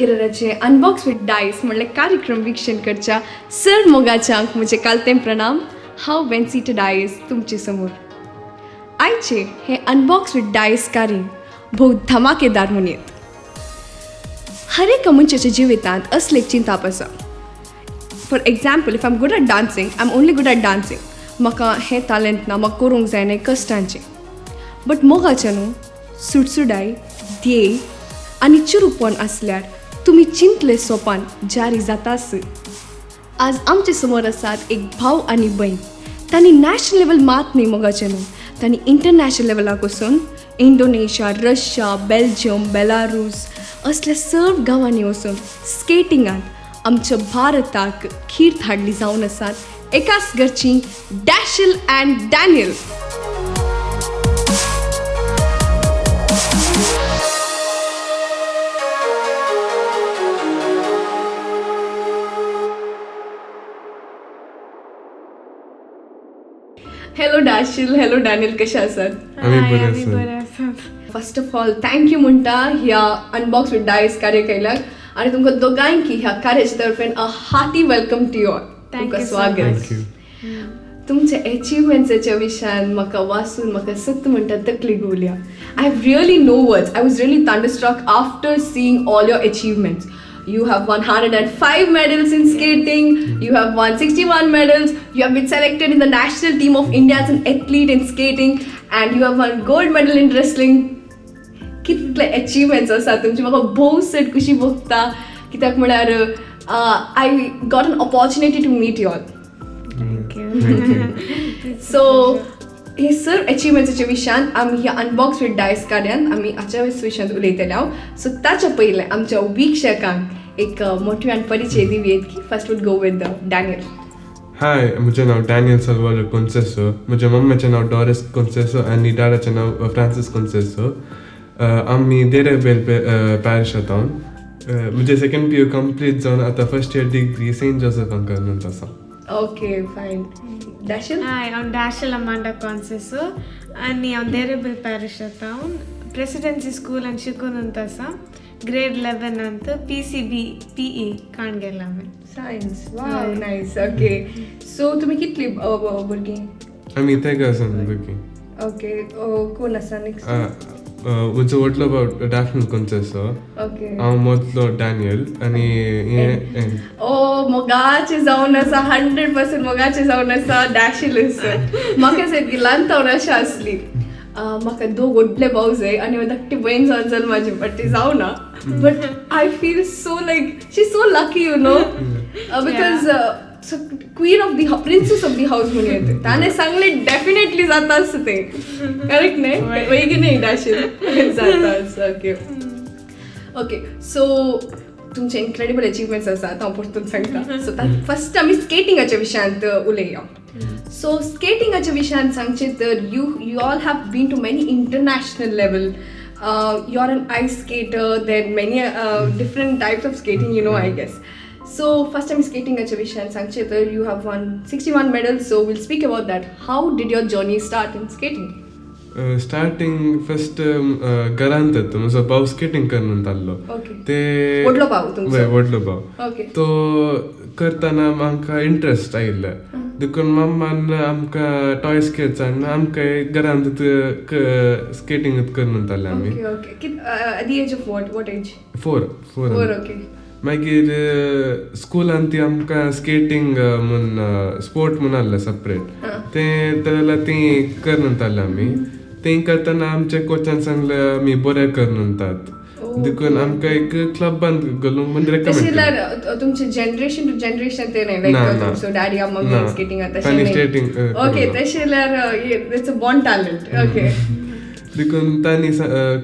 केरळाचे unbox with Dias म्हणले कार्यक्रम वीक्षण करच्या सर मोगाच्यांक म्हजे कालतें प्रणाम. हांव वेन्सीट डायस तुमचे समोर. आयचे हे अनबॉक्स विथ डायस कार्य भोव धमाकेदार म्हणयेत. हर एका मनशाच्या जिवितांत असले एक चिंताप आसा. For example, if I am good at dancing, I am only good at dancing. म्हाका हें तालेंत ना, म्हाका करूंक जायना, कश्टांचें. बट मोगाचें न्हू सुडसुडाय, ध्येय आनी चिरूपण आसल्यार तुमी चिंतले सोपान जारी जाताच. आज आमचे समोर आसात एक भाव आनी भयण. तांणी नॅशनल लेवल मात न्ही मोगाचें न्हू, तांणी इंटरनॅशनल लेवलाक वचून इंडोनेशिया, रशिया, बेल्जियम, बेलारूस असल्या सर्व गांवांनी वचून स्केटिंगांत आमच्या भारताक कीर्त हाडली जावन आसात एकाच घरची Dashiell and Daniel. Hello Dashiell, hello Daniel, कशे आसात? आमी हाय, बरे आमी आसात. बरे आसात. First of all thank you म्हणटा ह्या अनबॉक्स विथ डायस कार्य आनी तुमकां दोगांयकी ह्या कार्याच्या तर्फेन a hearty welcome to you all. Thank तुमकां you so स्वागत. Thank you. तुमच्या एचिवमेंट्साच्या विशयान म्हाका वाचून म्हाका सत्य म्हणटा तकली घुंवल्या. I have really no words. I was really thunderstruck after seeing all your achievements. You have won 105 medals in skating, you have won 61 medals, you have been selected in the national team of India as an athlete in skating, and you have won gold medal in wrestling. कितले achievements आसा तुमची, म्हाका भोव चड खुशी भोगता. कित्याक म्हळ्यार I got an opportunity to meet you all. Thank you. Thank you. So हे सर्व अचिवमेंट्साच्या विशयान आमी ह्या अनबॉक्स विथ डायस कार्यान आमी हाच्या विशयांत उलयतले हांव. सो ताच्या पयलें आमच्या वीक्षकांक एक मोठ्यान परिचय दिवयेत की first we'll go with Daniel. हाय, म्हजें नांव डॅनियल सल्वार कोन्सेसो. म्हज्या मम्माचें नांव डॉरिस कोन्सेसो आनी डॅडाचें नांव फ्रांसीस कोन्सेसो. आमी देरेबेल पॅरिशांत. म्हजें सेकंड पीयू कंप्लीट जावन आतां फर्स्ट इयर डिग्री सेंट जोसेफान करून आसा. Okay, fine. डॅशल? हाय, हांव डॅशल अमांडा कॉन्सेसो आनी हांव देरेबेल पॅरिशांत हांव प्रेसिडेन्सी स्कूलान शिकून आसा. ग्रेड 11 अंत पीसीबी पीई काण गेला हांवें. सायन्स, वाव, नायस. ओके, सो तुमी कितली भुरगीं? आमी तेगां जाण भुरगीं. ओके, कोण आसा नेक्स्ट? म्हजो व्हडलो भाव डॅफनल कोन्सेसो. ओके. हांव मदलो डॅनियल आनी हें. ओ, मोगाचे जावन आसा, 100% मोगाचे जावन आसा डॅशील. म्हाका सारकी ल्हान तावन अशें आसली, म्हाका दोग व्हडले भाव जाय आनी हांव धाकटी भयण जावन जाल म्हाजी, बट ती जावना. But I feel so like she so lucky, because so queen of the princess of the house म्हणून येते. ताणें सांगलें डेफिनेटली जाता आसता तें. करेक्ट न्ही? वय की न्ही डॅशील? जाता. ओके ओके, सो तुमचे इनक्रेडिबल अचिवमेंट्स आसात, हांव परतून सांगता. सो फर्स्ट आमी स्केटिंगाच्या विशयांत उलया. सो स्केटिंगाच्या विशयांत सांगचें तर you all have been to many international level. You are an ice skater, then many different types of skating, I guess. So first आमी स्केटिंगाच्या विशयांत सांगचें तर you have won 61 medals, so we'll speak about that. How did your journey start in skating? Starting first घरांत म्हजो भाव skating कर म्हणटालो. ते व्हडलो भाव तुमचो? वय, व्हडलो भाव. तो करतना म्हाका इंट्रस्ट आयिल्ले देखून मम्मान आमकां टॉय स्केट्स हाडून आमकां घरांत स्केटींग कर म्हणटाले आमी. Okay okay. At the age of what age? 4, 4. 4, okay. मागीर स्कुलान ती आमकां स्केटींग म्हूण स्पोर्ट म्हूण आहले सेपरेट. ते जाल्यार ती कर म्हणटाले आमी. ती करतना आमच्या कोचान सांगलें आमी बरें कर म्हणटात देखून आमकां एक क्लबान घालूंक म्हूण तशें रेकमेंड. जाल्यार तुमचे जनरेशन टू जनरेशन ते नाही ना, लायक ना. तुमचो डॅडी या मम्मी ना. स्केटिंग तशें तांणी नाही? skating, okay. करूं. तशें जाल्यार it's a born talent, okay. देखून तांणी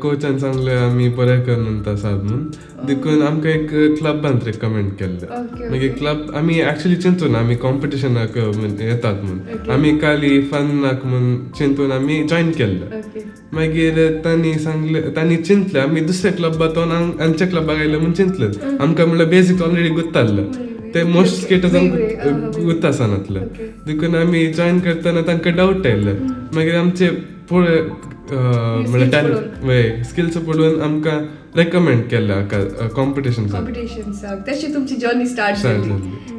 कोचान सांगलें आमी बरें कर म्हणटा सात म्हूण देखून आमकां एक क्लबान रेकमेंड केल्लें. मागीर क्लब आमी एक्चुली चिंतून आमी कॉम्पिटिशनाक येतात म्हूण, आमी खाली फनाक म्हूण चिंतून आमी जॉयन केल्लें. मागीर तांणी सांगलें, तांणी चिंतलें आमी दुसऱ्या क्लबांत आमच्या क्लबाक आयले म्हूण चिंतलें. आमकां म्हणल्यार बेजीक ऑलरेडी गुत्ताल्लें ते मोस्ट स्केटर्सांक गुत्त आसनातले. देखून आमी जॉयन करतना तांकां डावट आयले. मागीर आमचे पळय म्हणल्यार वय स्किल्स पळोवन आमकां रेकमेंड केल्लें कॉम्पिटिशन. कॉम्पिटिशन्साक. तशी तुमची जर्नी स्टार्ट जाली.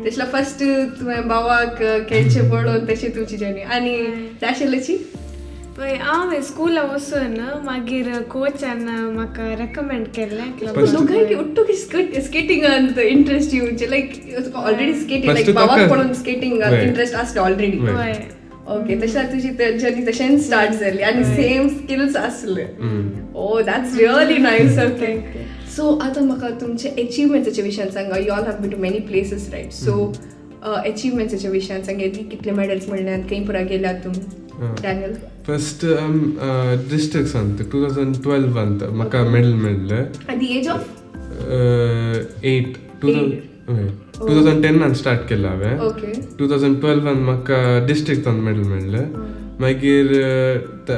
तशें फर्स्ट तुवें भावाक खेळचें पळोवन तशी तुमची जर्नी. आनी दाशेल्याची? वय, हांव स्कुला वचून मागीर कोचान म्हाका रेकमेंड केल्लें. दोगांयकी उट्टू स्केटिंगांत इंट्रस्ट येवचें, लायक तुका ऑलरेडी स्केटींग, लायक भावाक पळोवन स्केटिंगांत इंट्रस्ट आसलो ऑलरेडी? ओके, तशें तुजी जर्नी तशेंच स्टार्ट जाली आनी सेम स्किल्स आसले. Oh, that's really nice. Okay, so आतां म्हाका तुमचे एचिवमेंट्साच्या विशयान सांगा. You all have been to many places, right? So एचिवमेंट्साच्या विशयान सांगा, कितले मेडल्स मेळ्ळ्यात, खंय पुरा गेल्यात तुमी, डॅनियल? फर्स्ट डिस्ट्रिक्ट्स अंत 2012 अंत म्हाका मेडल मेळ्ळें. At the age of? 8. 2010 start केलें हांवें. 2012 म्हाका डिस्ट्रिक्टान मेडल मेळ्ळें. मागीर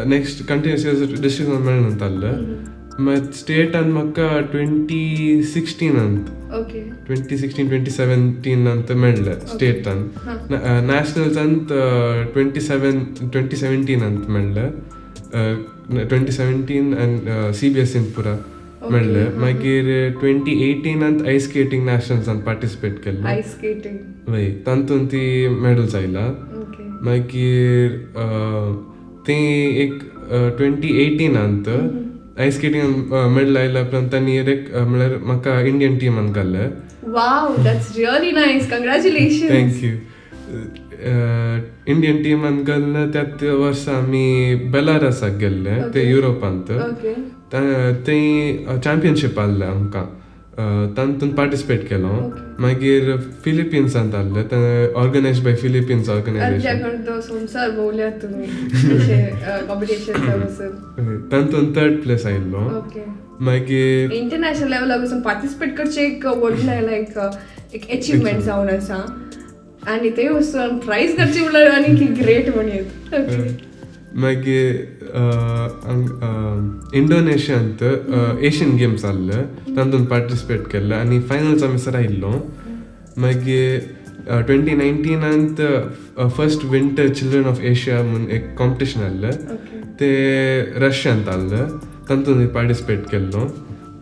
नेक्स्ट कंटिन्युअस डिस्ट्रिक्टान मेडल जाल्लें. मागीर स्टेटान म्हाका 2016 2016, 2017 अंत मेळ्ळें स्टेटान. नॅशनल्सांत 2017 अंत मेळ्ळें. 2017 आनी सीबीएसईन पुरा मेळ्ळें. मागीर 2018 आयस स्केटींग नॅशनल्सान पार्टिसिपेट केल्लें. आयस स्केटींग. वय, तातूंत ती मेडल्स आयला. मागीर ते एक 2018 आयस स्केटींग मेडल आयल्या उपरांत तांणी म्हणल्यार म्हाका इंडियन टिमान घाल्लें. Wow, that's really nice. Congratulation. Thank you. Indian टिमान घाल्लें. त्याच वर्सा आमी बेलारसाक गेल्ले, ते युरोपांत. थंय चॅम्पियनशीप आहले आमकां, तातूंत पार्टिसिपेट केलो. मागीर फिलिपिन्सांत आहले, ऑर्गनायज बाय फिलिपिन्स ऑर्गनायझेशन. तो संवसार भोवल्यात तुमी कॉम्पिटिशन वचून. तातूंत थर्ड प्लेस आयिल्लो. मागीर इंटरनॅशनल लेवलाक वचून पार्टिसिपेट करचें एक व्हडलें लायक एक एचिवमेंट जावन आसा आनी ते वचून प्रायज करचें म्हणल्यार आनी की ग्रेट म्हणयत. मागीर इंडोनेशियांत एशियन गेम्स आहले, तातूंत पार्टिसिपेट केल्ले आनी फायनल्स आमी सर आयिल्लो. मागीर 2019 first Winter Children of Asia म्हूण एक कॉम्पिटिशन आहलें. ते रशियांत आहलें, तातूंत पार्टिसिपेट केल्लो.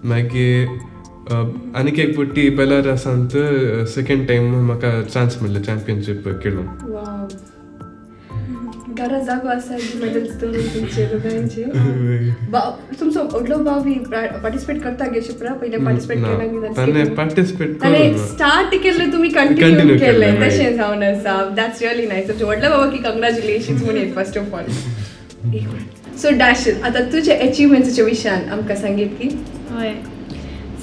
मागीर आनीक एक फावटी बेलारसांत सेकेंड टायम म्हाका चान्स मेळ्ळो चॅम्पियनशीप खेळूंक. वाव, घरा जागो आसा मेडल्स दवरून तुमचे दोगांयचे. भाव, तुमचो व्हडलो भाव बी पार्टिसिपेट करता गे पुरा? पयलें पार्टिसिपेट केला? ताणें पार्टिसिपेट ताणें स्टार्ट केल्लें, तुमी कंटिन्यू Continue केलें. केलें. तशें जावन आसा. That's really nice. तुमच्या व्हडल्या बाबा की कंग्रेच्युलेशन्स म्हणून फर्स्ट ऑफ ऑल. सो डॅशल, आतां तुजे एचिवमेंट्साच्या विशयान आमकां सांगीत की. हय,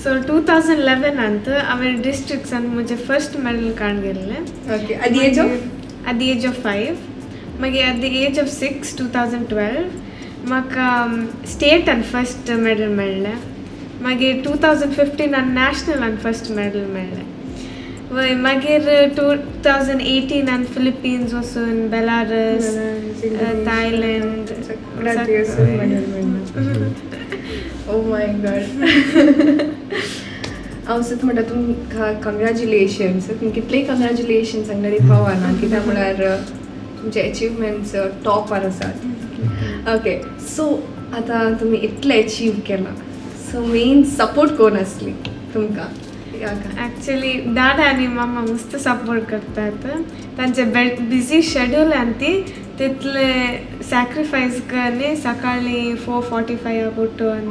सो 2011 हांवें डिस्ट्रिक्ट्सान म्हजें फर्स्ट मेडल काडून गेल्लें. Okay, at the age of? At the age of 5. मागीर at the age of 6, 2012 म्हाका स्टेटान फर्स्ट मेडल मेळ्ळें. मागीर 2015 नॅशनलान फर्स्ट मेडल मेळ्ळें. वय, मागीर 2018 फिलिपिन्स वचून, Belarus, Thailand. Oh my God, हांव सत म्हणटा तुमकां कंग्रेच्युलेशन्स. तुमी कितलेय कंग्रेच्युलेशन सांगल्यार पावना, कित्याक म्हळ्यार तुमचे एचिवमेंट्स टॉपार आसात. ओके, सो आतां तुमी इतलें एचीव केलां, सो मेन सपोर्ट कोण आसली तुमकां? ॲक्च्युली दादा आनी मामा मस्त सपोर्ट करतात. तांचे बिजी शेड्यूल आनी ती तितले सॅक्रिफायस करून सकाळी 4:45 उठून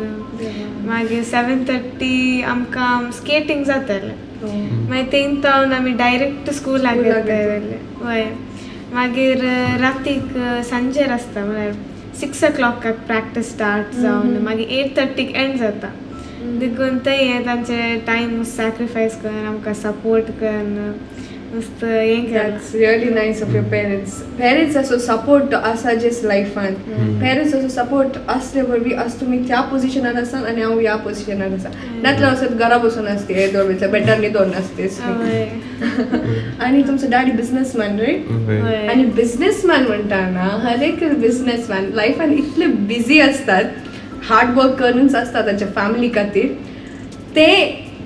मागीर 7:30 आमकां स्केटींग जातालें. मागीर थंय तावन आमी डायरेक्ट स्कुलाक येताले. वय, मागीर रातीक सांजेर आसता, म्हळ्यार 6 ओ क्लॉकाक प्रॅक्टीस स्टार्ट जावन मागीर 8:30क एंड जाता. देखून ते हें तांचे टायम सॅक्रिफायस करून आमकां सपोर्ट करून मस्त हें केलां. That's really nice of your parents. Parents असो सपोर्ट आसा जेस लायफान. पेरंट्स असो सपोर्ट असले वरवीं आज तुमी त्या पोझिशनार आसा आनी हांव ह्या पोझिशनार आसा. नातल्यार असत घरा बसून आसते, हे बेटार न्हिदोन आसते. आनी तुमचो डॅडी बिझनसमॅन, रायट? हय. आनी बिझनसमॅन म्हणटाना हर एक बिझनसमॅन लायफान इतले बिझी असतात, हार्ड वर्क करूनच आसता तांच्या फॅमिली खातीर. ते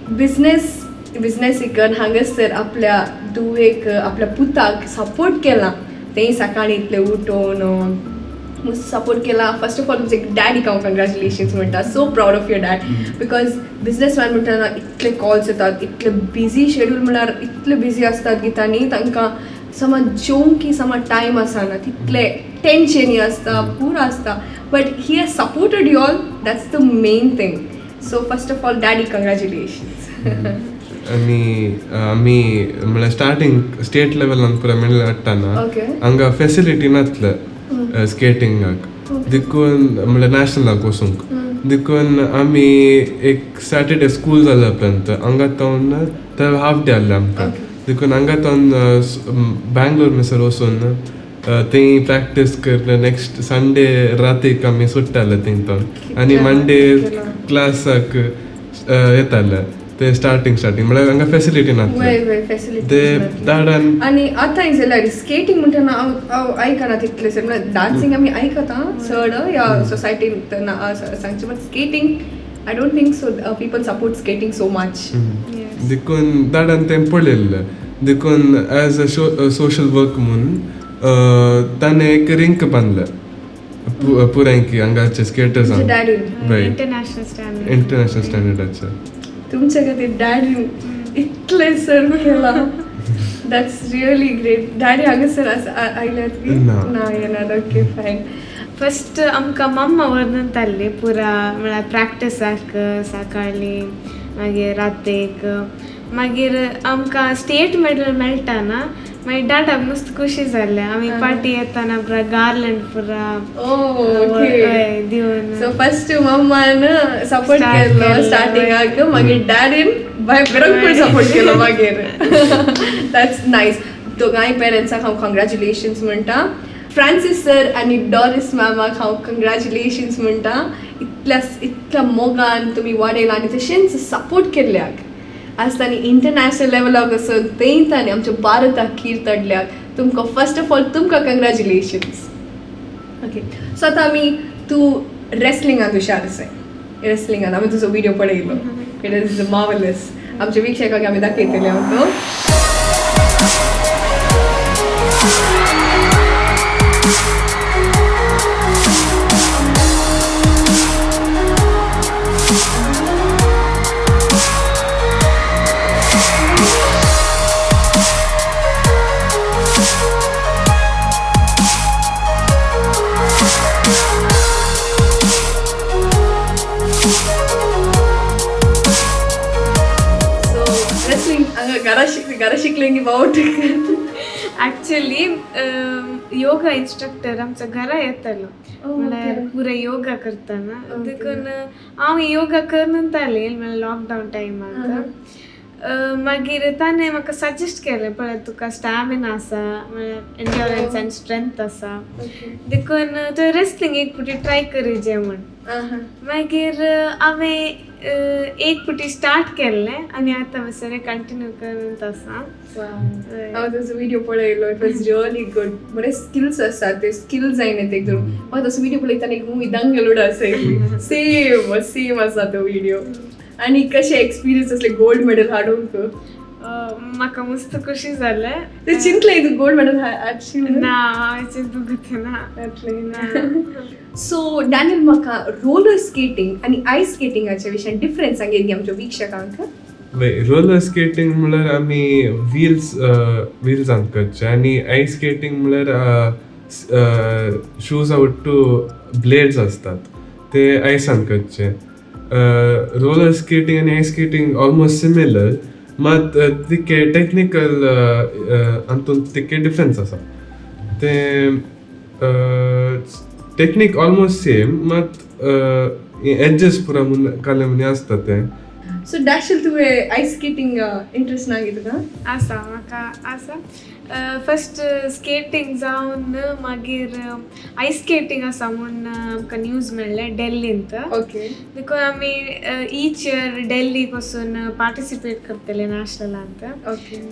बिझनस करून हांगासर आपल्या धुवेक, आपल्या पुताक सपोर्ट केला. तेय सकाळी इतले उठोवन मस्त सपोर्ट केला. फर्स्ट ऑफ ऑल तुमचे डॅडीक हांव कंग्रॅच्युलेशन्स म्हणटा. So proud of your dad, because businessman म्हणटना इतले कॉल्स येतात, इतले बिजी शेड्यूल, म्हळ्यार इतले बिजी आसतात की तांणी तांकां समज जेवंक समज टायम आसना, तितले टेंशनूय आसता, पुरो आसता, but he has supported you all. That's the main thing. So first of all, daddy, congratulations. आनी आमी म्हळ्यार स्टार्टींग स्टेट लेवलान पुरा मेडल हाडटाना हांगा फेसिलिटी नासले स्केटिंगाक, देखून म्हळ्यार नॅशनलाक वचूंक. देखून आमी एक सॅटर्डे स्कूल जाल्या उपरांत हांगा तावन तर हाफ डे आहले आमकां, देखून हांगा तावन बँगलोर म्हणसर वचून थंय प्रॅक्टीस कर, नेक्स्ट संडे रातीक आमी सुट्टाले थंय तावन आनी मंडे क्लासाक येताले. ते स्टार्टींग स्टार्टींग म्हळ्यार हांगा फेसिलिटी नासले. फॅसिलिटी ते दाडान. आनी आतां जाल्यार स्केटींग म्हणटना हांव हांव आयकना तितलें सर. म्हळ्यार डान्सिंग आमी आयकता चड ह्या सोसायटीन सांगचें, but skating I don't think so people support skating so much. देखून दाडान तें पळयल्लें, देखून एज अ सोशल वर्क म्हणून ताणें एक रिंक बांदलें पुराय हांगाचे स्केटर्सांक. डॅडीन? International standard. इंटरनॅशनल स्टँडर्डाचे. तुमच्या खातीर डॅडीन इतलें सर्व केलां. That's really great. Daddy हांगासर आयल्यात बी? ना. ना, येनात. Okay, fine. First आमकां मम्मा व्हरून ताल्ली पुरा, म्हळ्यार प्रॅक्टिसाक सकाळी, मागीर रातीक. मागीर आमकां स्टेट मेडल मेळटा ना, मागीर डाडाक मस्त खुशी जालें. आमी पार्टी येताना पुरा गार्लंड पुरा ओके दिवन. सो फर्स्ट मम्मान सपोर्ट Start केलो केलो. स्टार्टिंगाक, मागीर डॅडीन बाय बरोबर सपोर्ट केलो मागीर. That's nice. दोगांय पेरंट्साक हांव कंग्रॅच्युलेशन्स म्हणटा. फ्रांसीस सर आनी डॉरिस मॅमाक हांव कंग्रॅच्युलेशन्स म्हणटा, इतल्या इतल्या मोगान तुमी वाडयला आनी तशेंच सपोर्ट केल्ल्याक. आज तांणी इंटरनॅशनल लेवलाक वचून थंय तांणी आमच्या भारताक कीर्त हाडल्याक. तुमकां फर्स्ट ऑफ ऑल तुमकां कंग्रॅच्युलेशन्स. ओके, सो आतां आमी तूं रेसलिंगान हुशार आसाय. रेसलिंगान आमी तुजो विडियो पळयलो. It is marvellous. आमच्या वीक्षकांक आमी दाखयतले हांव तो. सो रेसलिंग हांगा घरा शिक घरा शिकलें की बावट? ॲक्च्युली योगा इन्स्ट्रक्टर आमच्या घरा येतालो, म्हळ्यार पुरा योगा करताना. देखून हांव योगा करून जालें, म्हळ्यार लॉकडावन टायमाक. मागीर ताणें म्हाका सजेस्ट केलें, पळय तुका स्टॅमिना आसा, म्हळ्यार एन्ड्योरन्स आनी स्ट्रेंथ आसा, देखून तुवें रेसलिंग एक फावटी ट्राय करी जे म्हण. मागीर हांवें एक फावटी स्टार्ट केल्लें आनी आतां मातसें कंटिन्यू करत आसा. हांव तुजो विडियो पळयलो. It was really good. बरे स्किल्स आसात, ते स्किल्स जायना ते एकदम. म्हाका तसो विडियो पळयतना एक मुवी दंगल आसा, सेम सेम आसा तो विडियो. आनी कशें एक्सपिरियन्स असले गोल्ड मेडल हाडूंक? म्हाका मस्त खुशी जालें. ते चिंतलें तूं गोल्ड मेडल हाडशी? ना, हांवें चिंतूंक ना. सो डॅनियल, म्हाका रोलर स्केटींग आनी आयस स्केटिंगाच्या विशयान डिफरन्स सांगेन की आमच्या वीक्षकांक. रोलर स्केटिंग म्हणल्यार आमी व्हील्स व्हील्सान करचे आनी आयस स्केटिंग म्हणल्यार शूज टू ब्लेड्स आसतात, ते आयसान करचे. रोलर स्केटिंग आनी आयस स्केटिंग ऑलमोस्ट सिमिलर, मात तिके टेक्निकल हातूंत तिके डिफरन्स आसा. ते टेक्नीक ऑलमोस्ट सेम, मात एडजस्ट पुरा काले मुनी आसता ते. सो डॅशल, तुवें आयस स्केटिंग इंट्रस्ट ना तुका? आसा, म्हाका आसा. फस्ट स्केटींग जावन मागीर आयस स्केटींग आसा म्हूण आमकां न्यूज मेळ्ळें डेल्लींत. देखून आमी ईच इयर डेल्लीक वचून पार्टिसिपेट करतले नॅशनलांत.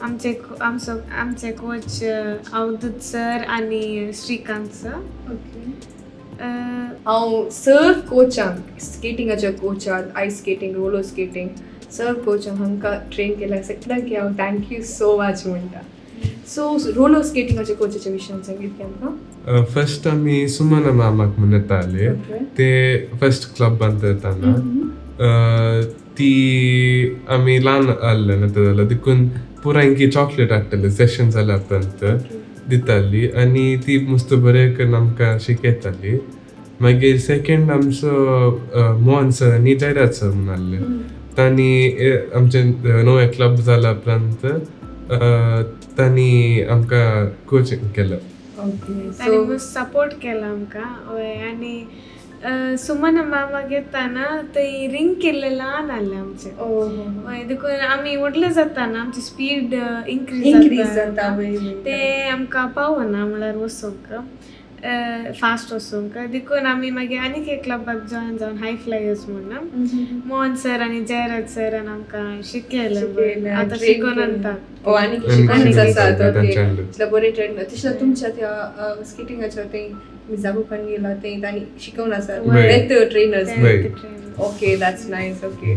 आमचे आमचो आमचे कोच अवधूत सर आनी श्रीकांत सर. हांव सर कोचांक, स्केटिंगाच्या कोचाक, आयस स्केटींग, रोलर स्केटींग sir कोचांक हांकां ट्रेन केल्या सगळ्यांक हांव thank you so much म्हणटा. सो रोलर स्केटिंगाच्या कोचाच्या विशयान सांगीत की आमकां. फर्स्ट आमी सुमना मामाक म्हूण येताले. ते फर्स्ट क्लबांत येताना ती आमी ल्हान आहले न्हय जाल्यार देखून पुराय चॉकलेट हाडटाले सेशन जाल्या उपरांत दिताली आनी ती मस्त बरें करून आमकां शिकयताली. मागीर सेकंड आमचो मोहन सर आनी जयराज सर म्हूण आहले. तांणी आमचे नवे क्लब जाल्या उपरांत तांणी आमकां कोचिंग केलं. तांणी मस्त सपोर्ट केला आमकां. हय, आनी सुमन मामा घेताना थंय रिंग केल्ले ल्हान आहले आमचे. हय, देखून आमी व्हडले जाताना आमची स्पीड इनक्रीज इनक्रीज जाता. ते आमकां पावना म्हळ्यार वचोंक, फास्ट वचोंक. देखून आमी मागीर आनीक एक क्लबाक जॉयन जावन हाय फ्लायर्स म्हणून मोहन सर आनी जयराज सरान आमकां शिकयलें. आतां शिकोन आणतात. ओ, आनी शिकोनच आसात. ओके, बरें ट्रेन. तशें तुमच्या त्या स्केटिंगाच्या थंय तुमी जागोवपान गेला थंय तांणी शिकोवन आसात ते trainers? Okay, that's nice. Okay,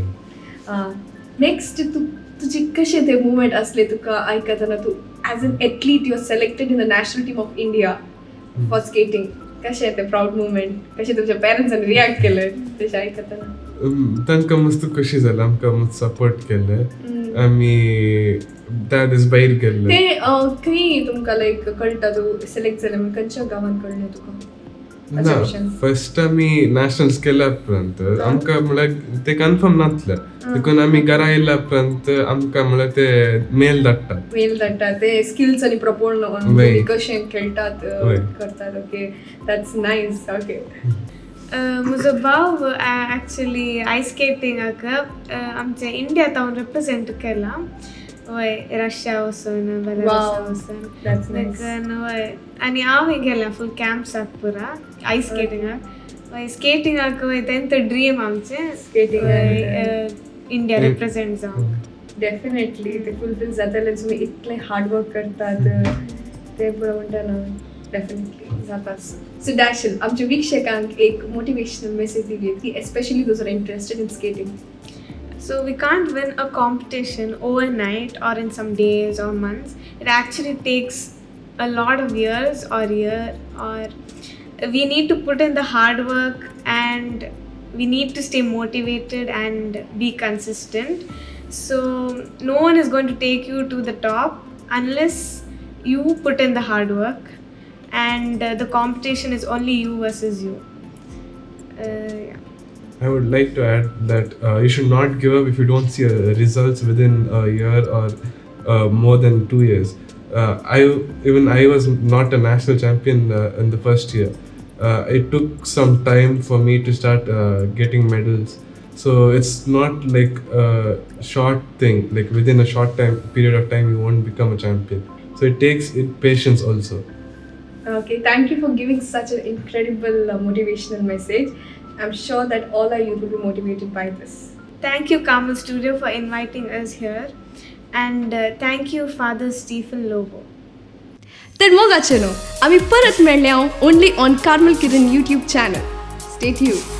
next तूं तुजी कशें ते मुवमेंट असले तुका आयकतना तूं as an athlete you are selected in the national team of India for skating, कशें ते प्रावड मुवमेंट, कशें तुमच्या पेरंट्सान रिएक्ट केलें तशें आयकतना? तांकां मस्त खुशी जालें, आमकां मस्त सपोर्ट केलें. आमी त्या दीस भायर गेल्ले. ते खंय तुमकां लायक कळटा तूं सिलेक्ट जालें म्हण, खंयच्या गांवांत कळ्ळें तुका? ना, फर्स्ट आमी नॅशनल्स केल्या उपरांत आमकां म्हळ्यार ते कन्फर्म नासले. देखून आमी घरा आयल्या उपरांत आमकां म्हळ्यार ते मेल धाडटात. मेल धाडटात ते स्किल्स आनी प्रपोर्ण कशें खेळटात करतात. Okay, that's nice. Okay. म्हजो भाव एक्चुली आयस स्केटिंगाक आमचे इंडिया तावन रिप्रेझेंट केला. हय, रशिया वचून, बेलारसा वचून. देखून हय, आनी हांव गेल्या फूल कॅम्प्साक पुरा आयस स्केटिंगाक. हय, स्केटिंगाक. हय, तेंच ड्रीम आमचें. Skating. India represent जावंक. डेफिनेटली ते फुलफील जातले. तुमी इतलें हार्ड वर्क करतात ते पळय म्हणटा ना, डेफिनेटली जाताच. सो डॅशल, आमच्या वीक्षकांक एक मोटिवेशनल मेसेज दिली की especially those are interested in skating. So we can't win a competition overnight or in some days or months. It actually takes a lot of years or year, or we need to put in the hard work and we need to stay motivated and be consistent. So no one is going to take you to the top unless you put in the hard work, and the competition is only you versus you. Yeah. I would like to add that you should not give up if you don't see results within a year or more than 2 years. I even I was not a national champion in the first year. It took some time for me to start getting medals. So it's not like a short thing. Like within a short time period of time, you won't become a champion. So it takes it patience also. Okay, thank you for giving such an incredible motivational message. I'm sure that all our youth will be motivated by this. Thank you, Carmel Studio, for inviting us here. And thank you, Father Stephen Lobo. तर मोगाचेनो, आमी परत मेळ्ळे हांव only on Carmel Kiran YouTube channel. Stay tuned.